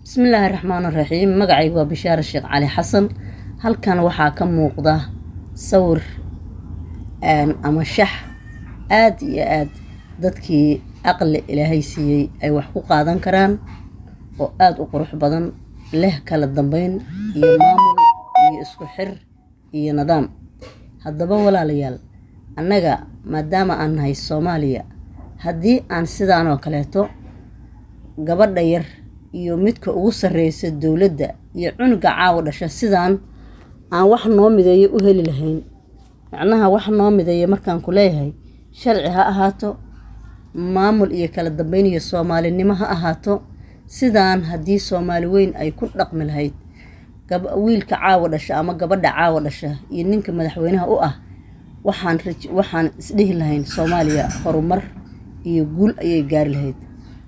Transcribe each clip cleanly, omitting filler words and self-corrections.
Bismillaahi raxmaani raxiim. Magacaygu waa Bishaare Sheekh Cali Xasan. Halkan waxaa ka muuqda sawir ama shax aada iyo aad dadkii aqli Ilaahay siiyey ay wax ku qaadan karaan, oo aada u qurux badan, leh kala dambeyn iyo maamul iyo isku xir iyo nidaam. Haddaba walaalayaal, annaga maadaama aan nahay Soomaaliya, haddii aan sidaan oo kaleeto gabadha yar iyo midka ugu sarreysa dowladda iyo cunuga caawa dhasha sidaan aan wax noo mideeyo u heli lahayn, macnaha wax noo mideeya markaan ku leeyahay, sharci ha ahaato, maamul iyo kala dambeyn iyo Soomaalinimo ha ahaato, sidaan haddii Soomaali weyn ay ku dhaqmi lahayd, wiilka caawa dhasha ama gabadha caawa dhasha iyo ninka madaxweynaha u ah, waxaan isdhihi lahayn Soomaaliya horumar iyo guul ayay gaari lahayd.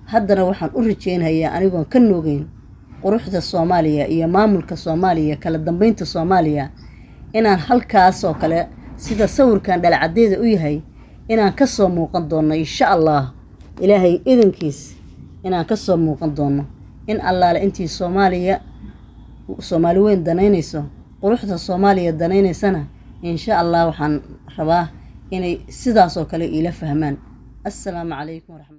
Haddana waxaan u rajeynayaa, anigoon ka noogeyn quruxda Soomaaliya iyo maamulka Soomaaliya, kala dambeynta Soomaaliya, inaan halkaas oo kale, sida sawirkan dhalacadeyda u yahay, inaan kasoo muuqan doono insha Allah, Ilaahay idankiis, inaan kasoo muuqan doono. In allaale intii Soomaaliya, Soomaali weyn danaynayso, quruxda Soomaaliya danaynaysana, insha Allah waxaan rabaa inay sidaas oo kale iila fahmaan. Assalaamu calaykum waraxmat.